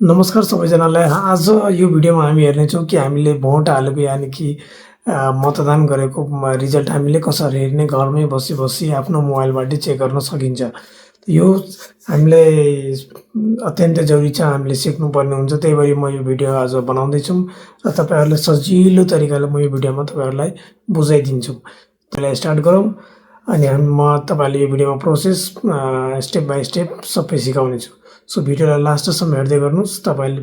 नमस्कार सबैजनालाई। आज यो भिडियोमा हामी हेर्नेछौँ कि हामीले भोट हालेको यानि कि मतदान गरेको रिजल्ट हामीले कसरी हेर्ने, घरमै बसी आफ्नो मोबाइलबाटै चेक गर्न सकिन्छ। यो हामीलाई अत्यन्तै जरुरी छ, हामीले सिक्नुपर्ने हुन्छ। त्यही भएर म यो भिडियो आज बनाउँदैछु र तपाईँहरूलाई सजिलो तरिकाले म यो भिडियोमा तपाईँहरूलाई बुझाइदिन्छु। त्यसलाई स्टार्ट गरौँ अनि म तपाईँहरूले यो भिडियोमा प्रोसेस स्टेप बाई स्टेप सबै सिकाउनेछु। सो भिडियोलाई लास्टसम्म हेर्दै गर्नुहोस्। तपाईँले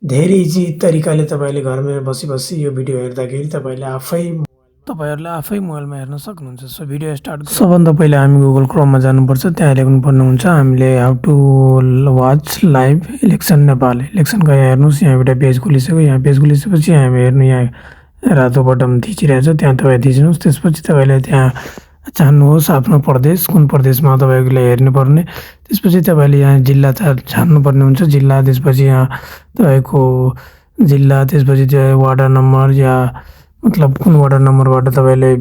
धेरै इजी तरिकाले तपाईँले घरमै बसी यो भिडियो हेर्दाखेरि तपाईँहरूले आफै मोबाइलमा हेर्न सक्नुहुन्छ। सो भिडियो स्टार्ट गरौँ। सबभन्दा पहिला हामी गुगल क्रोममा जानुपर्छ। त्यहाँ लेख्नुपर्ने हुन्छ हामीले how to watch live election Nepal. इलेक्सनको यहाँ हेर्नुहोस्, यहाँ एउटा पेज खुलिसक्यो। यहाँ पेज खुलिसकेपछि हामी हेर्नु, यहाँ रातो बटन थिचिरहेछ, त्यहाँ तपाईँ थिच्नुहोस्। त्यसपछि तपाईँले त्यहाँ छान्नुहोस् आफ्नो प्रदेश, कुन प्रदेशमा तपाईँले हेर्नुपर्ने। त्यसपछि तपाईँले यहाँ जिल्ला छान्नुपर्ने हुन्छ, जिल्ला। त्यसपछि यहाँ तपाईँको जिल्ला, त्यसपछि त्यो वार्ड नम्बर या मतलब कुन वार्ड नम्बरबाट तपाईँले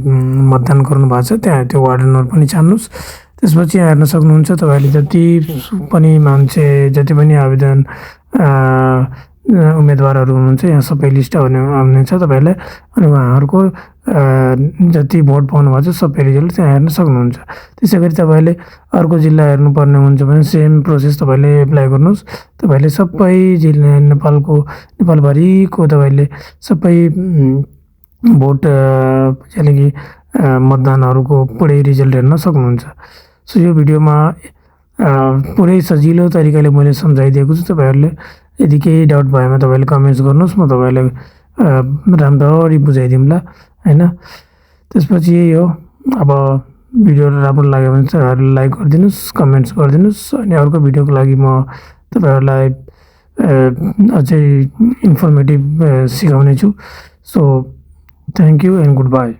मतदान गर्नुभएको छ त्यहाँ त्यो वार्ड नम्बर पनि छान्नुहोस्। त्यसपछि यहाँ हेर्न सक्नुहुन्छ तपाईँले जति पनि मान्छे, जति पनि आवेदन उम्मेदवारहरू हुनुहुन्छ यहाँ सबै लिस्ट आउनेछ तपाईँलाई। अनि उहाँहरूको जति भोट पाउनुभएको छ सबै रिजल्ट त्यहाँ हेर्न सक्नुहुन्छ। त्यसै गरी तपाईँले अर्को जिल्ला हेर्नुपर्ने हुन्छ भने सेम प्रोसेस तपाईँले एप्लाई गर्नुहोस्। तपाईँले सबै जिल्ला नेपालभरिको तपाईँले सबै भोट यानि कि मतदानहरूको पुरै रिजल्ट हेर्न सक्नुहुन्छ। सो यो भिडियोमा पुरै सजिलो तरिकाले मैले सम्झाइदिएको छु। तपाईँहरूले यदि केही डाउट भएमा तपाईँले कमेन्ट्स गर्नुहोस्, म तपाईँलाई राम्ररी बुझाइदिउँला हैन। त्यसपछि यही हो। अब भिडियो राम्रो लाग्यो भने चाहिँ लाइक गरिदिनुहोस्, कमेन्ट्स गरिदिनुहोस्। अनि अर्को भिडियोको लागि म तपाईँहरूलाई अझै इन्फर्मेटिभ सिकाउने छु। So thank you and good by.